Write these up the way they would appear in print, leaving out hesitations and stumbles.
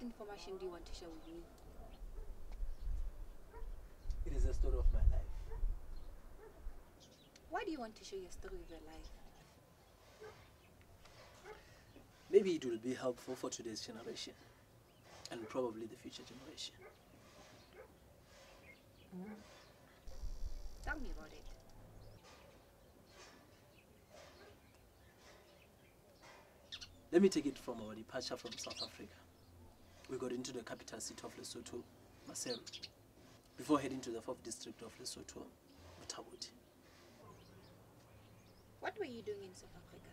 information do you want to share with me? It is the story of my life. Why do you want to share your story of your life? Maybe it will be helpful for today's generation and probably the future generation. Tell me about it. Let me take it from our departure from South Africa. We got into the capital city of Lesotho, Maseru, before heading to the 4th district of Lesotho, Mothabodi. What were you doing in South Africa?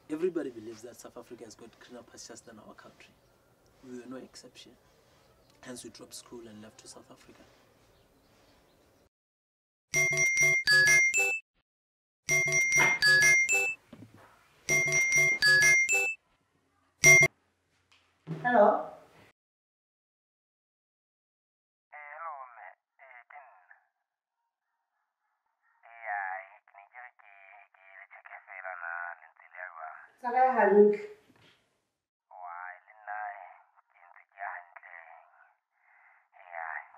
Everybody believes that South Africa has got greener pastures than our country. We were no exception. Hence, we dropped school and left to South Africa. Hello? Hello, mme. Ke nna. Ke ne ke re ke le check-e fela na le ntse le ya jwang. Tsa kae hantle? Wai, le nna ke ntse ke ya hantle.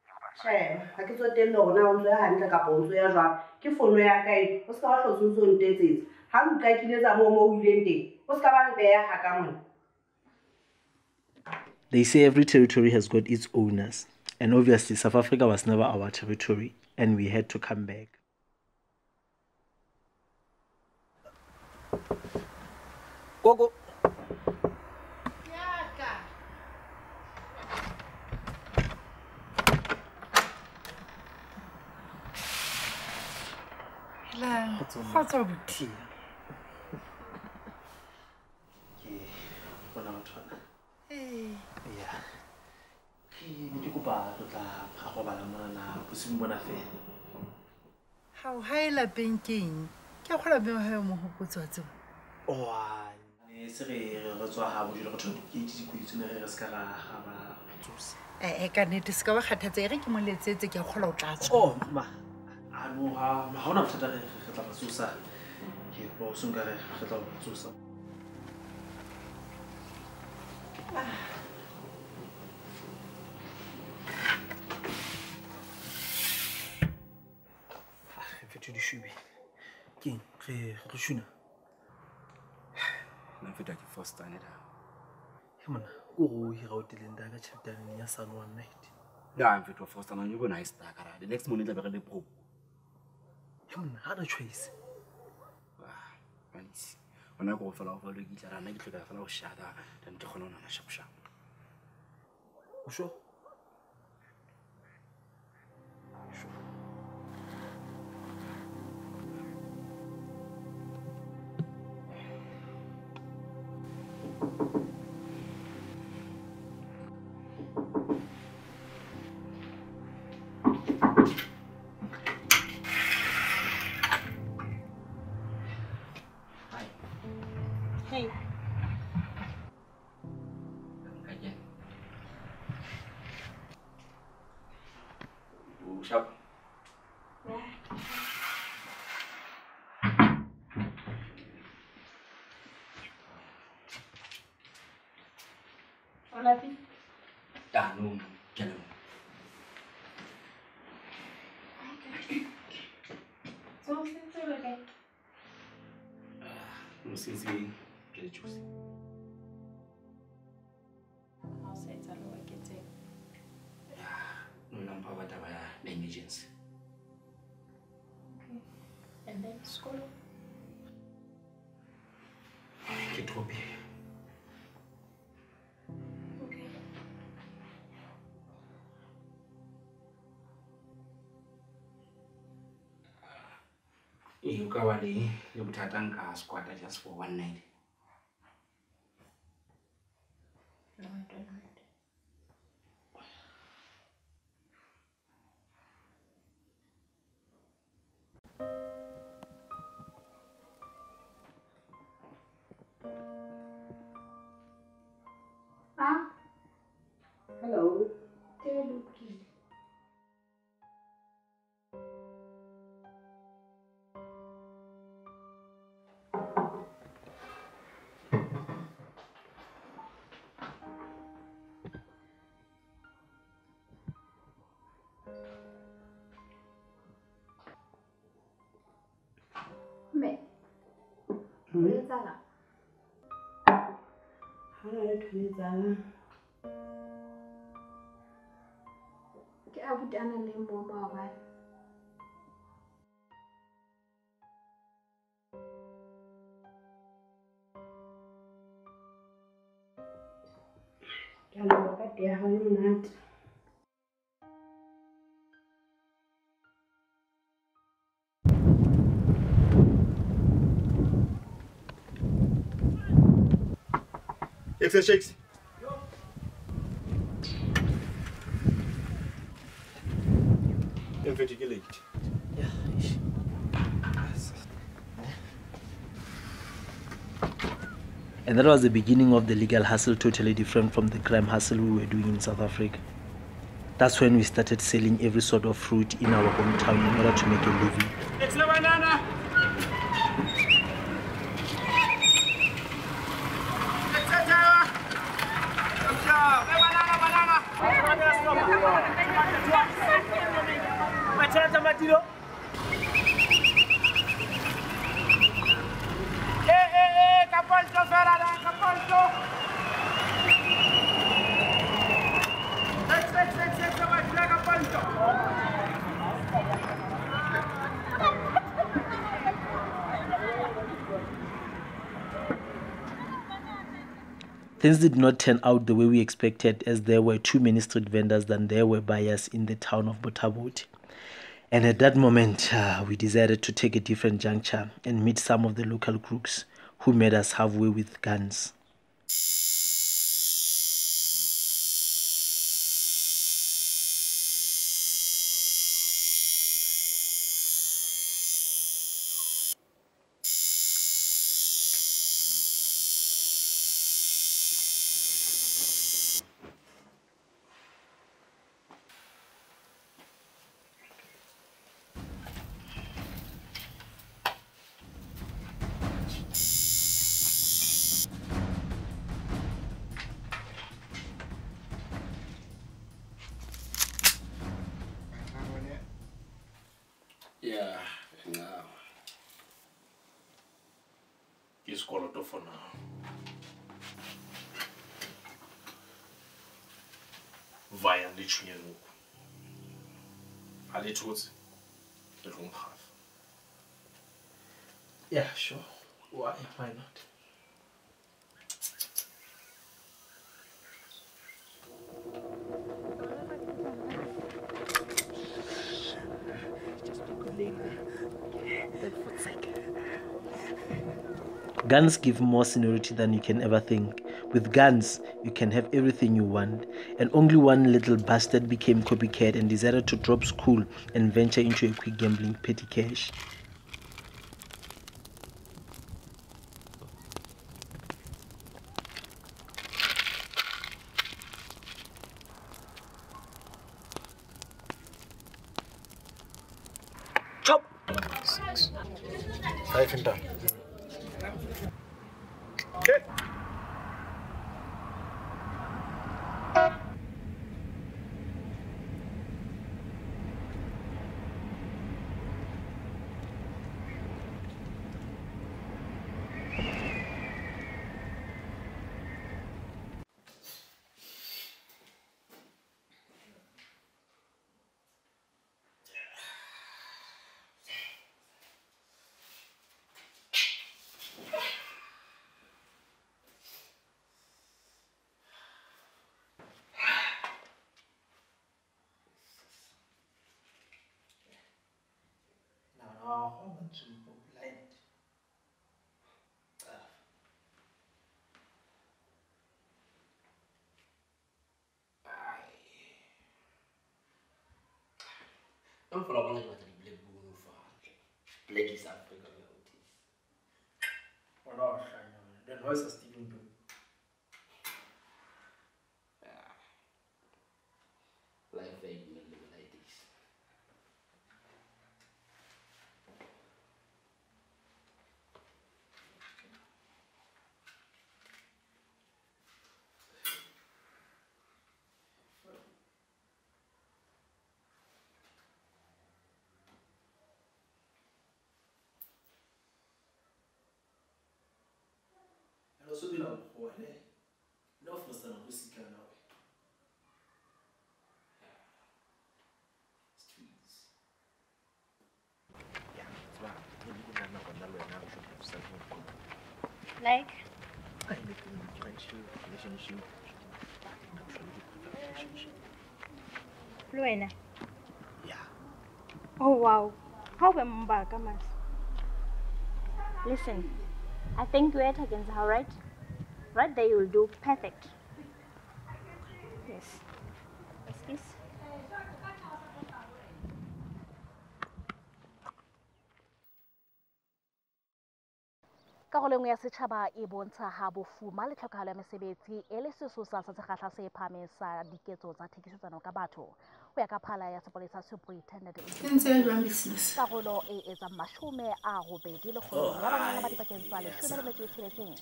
Ke mpa Tjhe, ha ke tsotelle hore na o ntso ya hantle kapa o ntso ya jwang. Ke fono ya ka e. O ska wa hlotse o ntso ntetsetsa. Ha nka kiletsa moo mo o ileng teng, o ska ba mpeya ha ka mona. They say every territory has got its owners, and obviously South Africa was never our territory, and we had to come back. Gogo. Hello. What's up with you? Yeah. Ke kopa re tla ga go bala mona bosiung bona fela. How ha e lapeng keng? Ke a kgola be ha yo mo hopotse wa tsebo. Oa, ne se re re tswa ha bo jule go thwe ke itse dikuitse ne re se ka ra ga ba tsosa. Ka nnete se ka ba kgathatsa e re ke mo letsetse ke a kgola o tla tswa. Oh, ma. A no ha ma hona bothata re tla ba tsosa. Ke ba o seng ka re tla ba tsosa. Fais-tu du chubi? Qui re shuna? Nna feta ke first time da. He mona, o go hira o teleng da ka chapter ya Sun One Night. Da mfetho first time you go nice da kara. The next morning tla be re le pro. He mona, ha na choice. Ah, manisi. Ona go fela go le kitla rana ke tlhoka fela go shada, then ke khona ona sharp sharp. O sure? Hey. Sharp. Yeah. Hola, Pi. Ah, no, ke le. So, sentse le kae? No sentse ke le juice. Ha o sa etsa le wa ke tsebe. No mpha taba ya emergency. Okay. And then school? Ke drope. Okay. E o ka ba le bothata nka squatter just for one night. No, I don't mind. Ah? Hello. Teluki. Etsahalang? Ha na letho le etsahalang. Ke abuti a nang le moo maobane. Ke a leboha ka tee ya hao e monate. Excel shakes. In fact, late. Yeah. And that was the beginning of the legal hustle, totally different from the crime hustle we were doing in South Africa. That's when we started selling every sort of fruit in our hometown in order to make a living. It's a banana. Things did not turn out the way we expected, as there were too many street vendors than there were buyers in the town of Botha-Bothe. And at that moment, we decided to take a different juncture and meet some of the local crooks who met us halfway with guns. Yeah, now. Ke sekoloto for now. Vaya le tshwenye ngoku. Ha le thotse, le tlo nkgafa. Yeah, sure. Why? Why not? Guns give more seniority than you can ever think. With guns, you can have everything you want. And only one little bastard became copycat and decided to drop school and venture into a quick gambling petty cash. Chop! 6. 5 and done. Okay. Blind. I'm for a black is Africa. Then why is Stephen Blue? Life ain't like this. Like? Relationship. Le wena? Yeah. Oh wow. How ba mas? Listen, I think you're against her, right? Right there you will do perfect. Yes. Excuse. Karolo e nngwe ya setjhaba e bontsha ha bofuma le tlhokahalo ya mesebetsi e le sesosa sa sekgahla se phahameng sa diketso tsa thekisetsano ka batho. Ho ya ka phala ya sepolesa Superintendent karolo e etsang 80 lekgolong ya banyana ba dipakeng tsa 16 le 26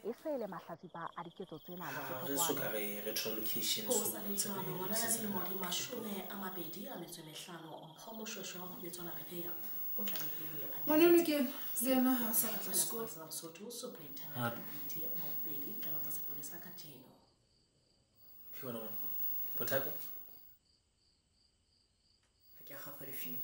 e se le mahlatsipa a diketso tsena le Ngwaneno ke ena, le ena ha a sa batla sekolo. Ke bona mama. Bothata? Ha ke a gafa lefing.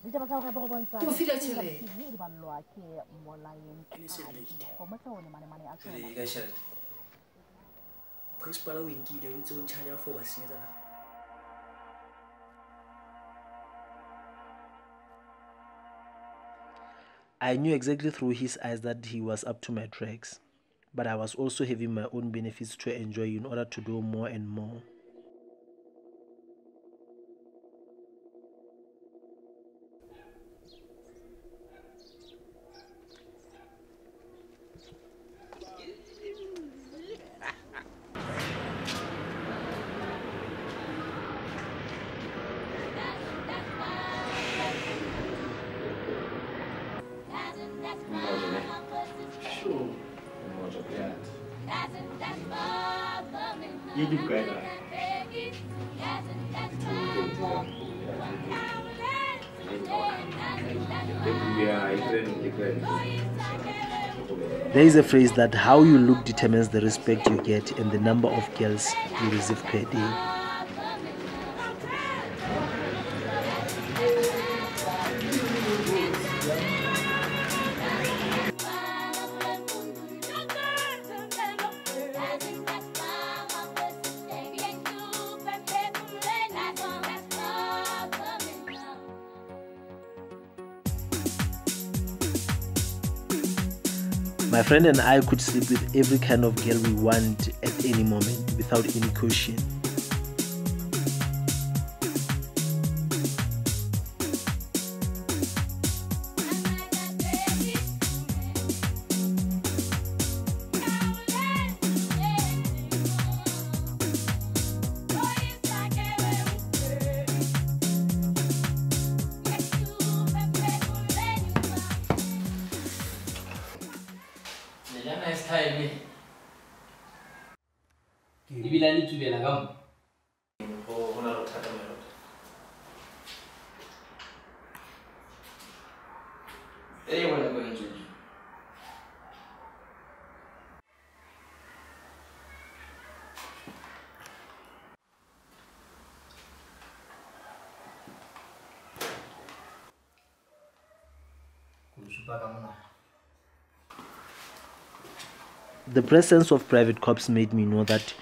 Ditaba tsa hore bo bontsha O file tjhelete. di ballwa ke Molaeng E ne se late. Kgomo tseo manemane a tsona. E kae tjhelete? Principal o nkile o ntse o ncharge for ba senyetsa nako. I knew exactly through his eyes that he was up to my tracks, but I was also having my own benefits to enjoy in order to do more and more. There is a phrase that how you look determines the respect you get and the number of girls you receive per day. My friend and I could sleep with every kind of girl we want at any moment without any caution. The presence of private cops made me know that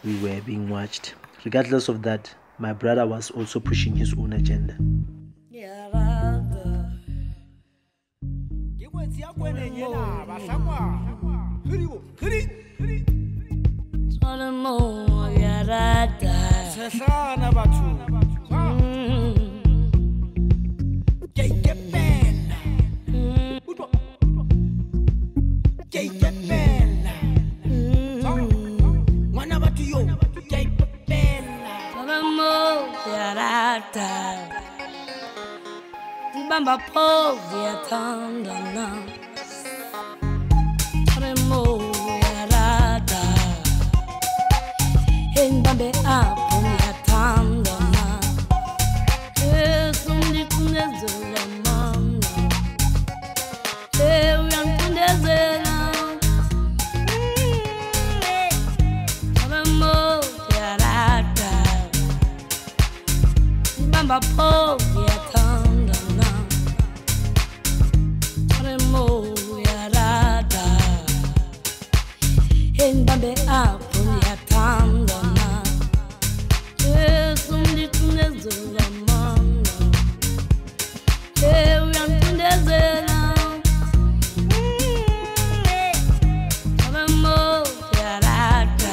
we were being watched. Regardless of that, my brother was also pushing his own agenda. Ngibambe apho ngiyathanda na. Jesu ngicindezela amandla. Hey, uyangicindezela. Abe mo ngiyarata.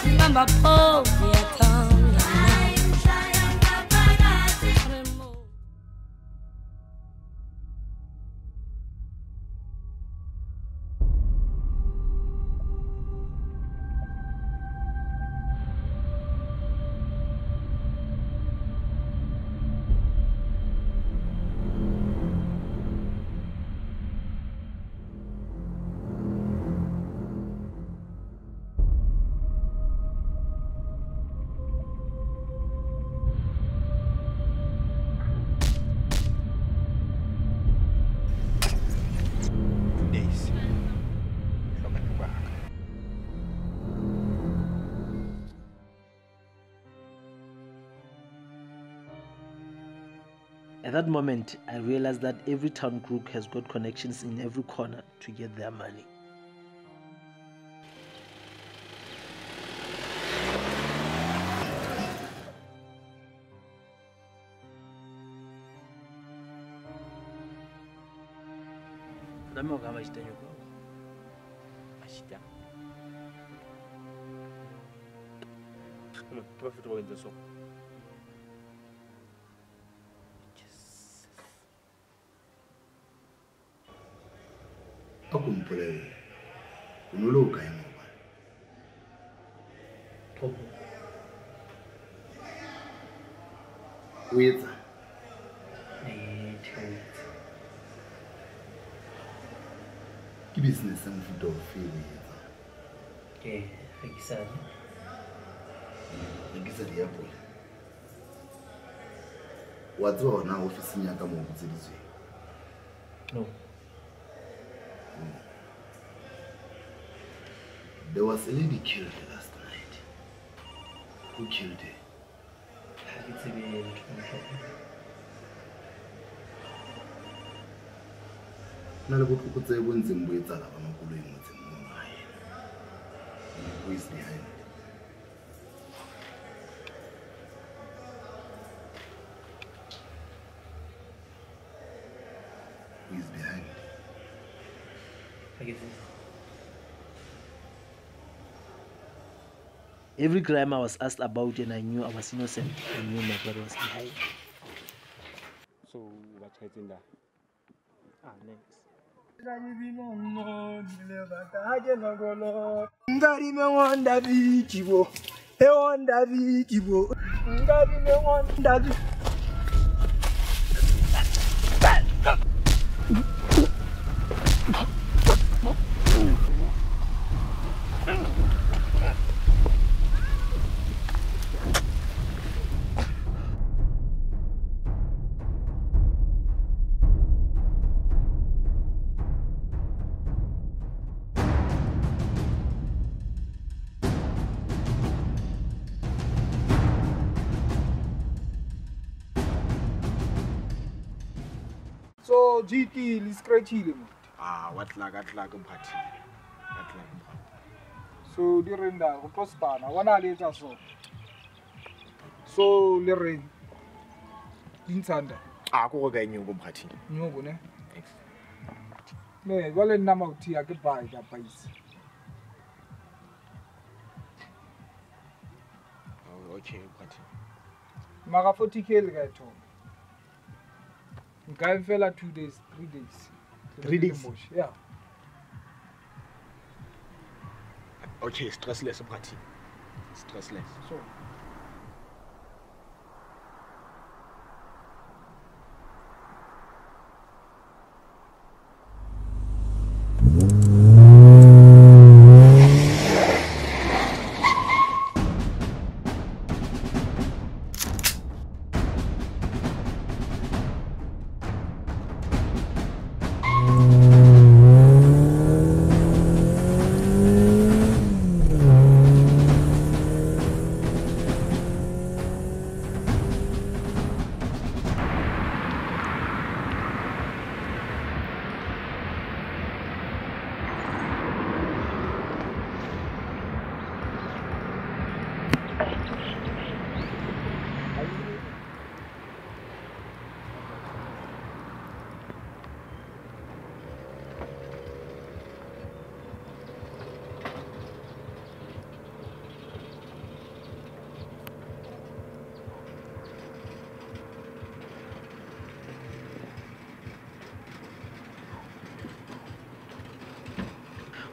Ngibamba pho ngiyathanda na. Days. Hloka nyoko ya ka. At that moment, I realized that every town crook has got connections in every corner to get their money. Nami o ka mashita nyoko. Mashita. Ke ba fetoga o entse so. A ko mpolelle, o no le o kae maobane? Thobo. O etsang? Ne theohetse. Ke business ya mofuta ofe o e etsang? Ke rekisa Rekisa diapole. Wa tseba hore na ofising ya ka moo o bitseditsweng? No. There was a lady killed last night. Who killed her? Ha ke tsebe ntho ntho. Na le botlokotsebe bo ntseng bo etsahala ba makoloi motseng mona wa heno. Who is behind? Who is behind? Ha ke tsebe. Every crime I was asked about and I knew I was innocent, I knew my brother was behind. So ba tjhaetseng la? Ah, next. So GT le scratchile mo. Ah, what luck mphathi. What luck mphathi. So di renda go tlo spana, bona le etsa so. So le reng di ntshanda. Ah, go go ka nyoko mphathi. Nyoko ne? Thanks. Me jwale nna mauthi a ke buy ka paise. Oh, okay mphathi. Mara 40k le ka thoma. Nka fela 2 days, 3 days. 3 days? Yeah. Okay, stressless mphathi. Stressless. So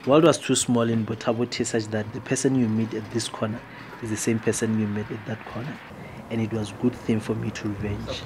World was too small in Botha Bothe such that the person you meet at this corner is the same person you met at that corner. And it was a good thing for me to revenge.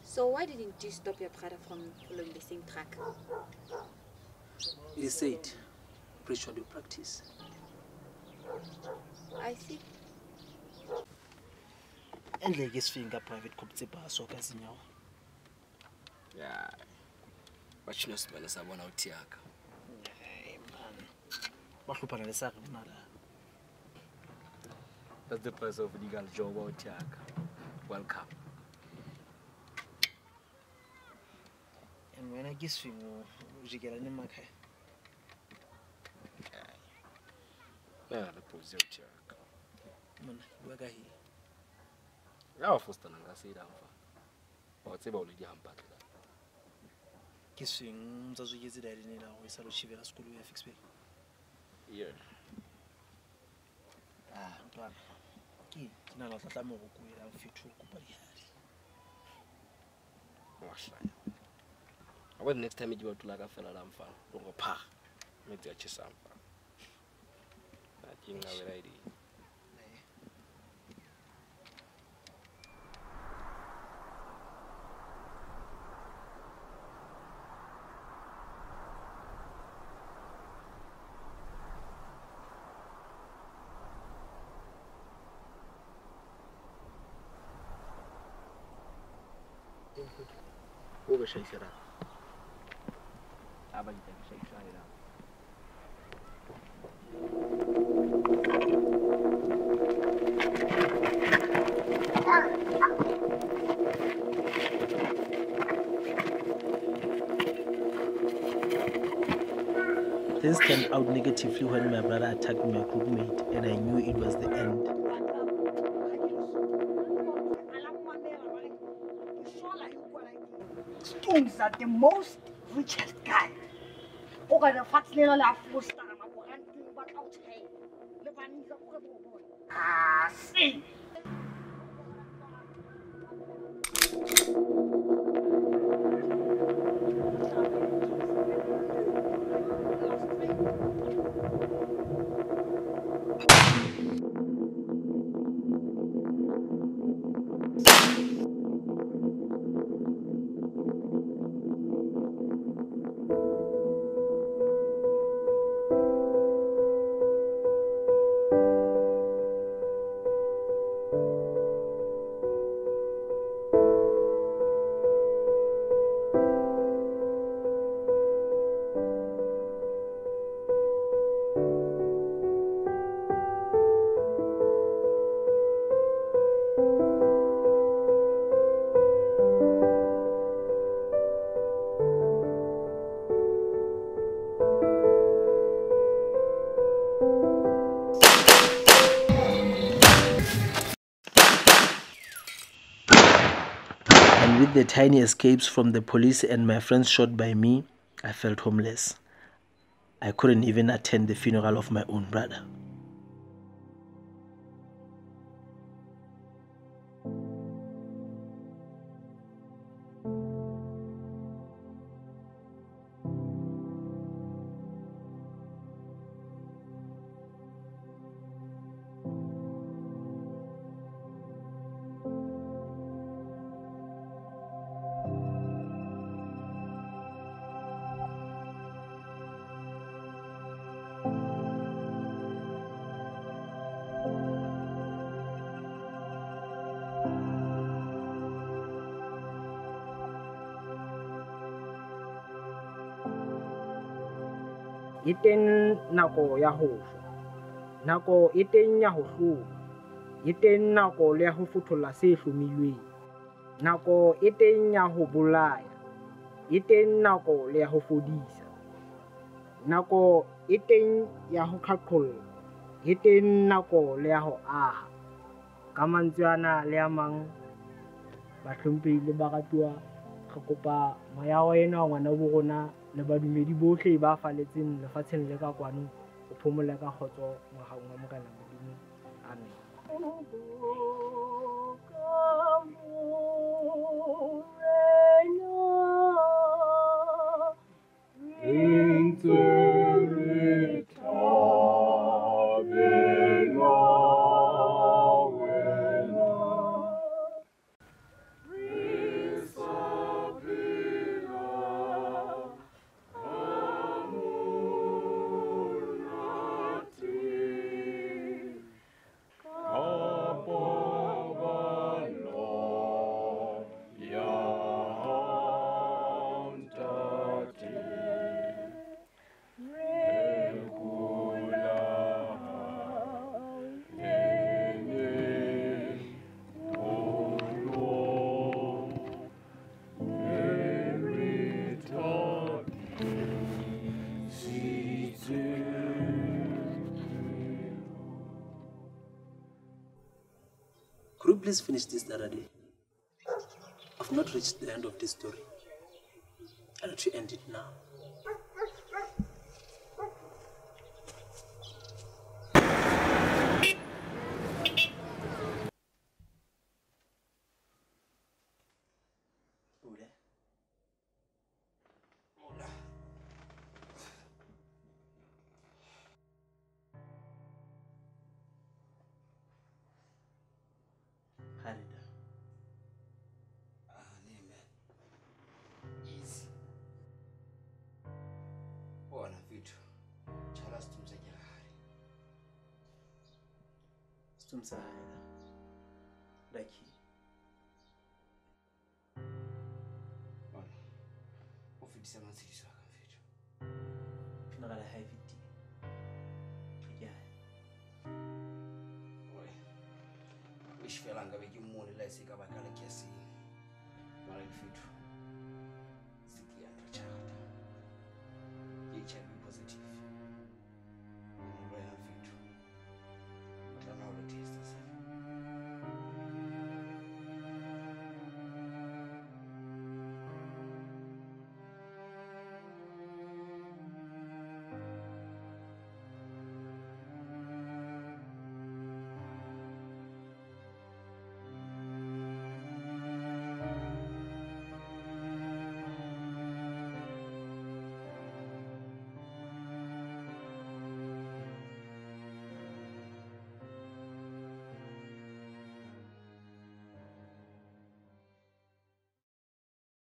So why didn't you stop your brother from following the same track? It is said, preach what you practice. I see. Endle ke sifika private cop tse baso ka zinyawo. Yeah. Bachino sibana sabona uthiyaka. Hey man. Bahluphana le sa re mna la. That's the price of legal job uthiyaka. Welcome. And wena ke sefeng o jekela neng makhaya? Ya le pose uthiyaka. Monna bua ka he. Ya fosta nka se ida mfa. Wa tseba o le di hampatla. Ke sefeng ntsa tsweketse dialene la go e sa lo chivela sekolo ya Ficksburg. Yeah. Ah, ntwana. Ke na la tlatla mo go kuela mfethu kopa dihadi. Wa hlanya. Abo next time ke batho la ka fela la mfana, lo go pha. Metsi a tjhesang mfana. A ke nka wela ide. O be shaisera. Things turned out negatively when my brother attacked my groupmate, and I knew it was the end. Stones are the most richest guy. See. With the tiny escapes from the police and my friends shot by me, I felt homeless. I couldn't even attend the funeral of my own brother. E teng nako ya ho shwa, nako e teng ya ho hloma, e teng nako le ya ho fotholla se hlomilweng, nako e teng ya ho bolaya, e teng nako le ya ho fodisa, nako e teng ya ho qhaqholla, e teng nako le ya ho aha. Ka mantswe ana le a mang, bahlomphehi le baratuwa, re kopa moya wa ena wa ngwana bo rona le badumedi bohle ba faletseng lefatsheng le ka kwano o phomole ka kgotso mohaung wa Morena Modimo. Amen. Could you please finish this already? I've not reached the end of this story. I'll let you end it now. Pule. Harida. Easy. Bona mfethu. Tshala situmsa ke gare. Situmsa hae. Lucky. Bona. O fetisa matshediso a ka mfethu. Funeral ha e fetile. Ke hae. Oi. Wish fela nkabe ke mmone la se ka baka la ke se.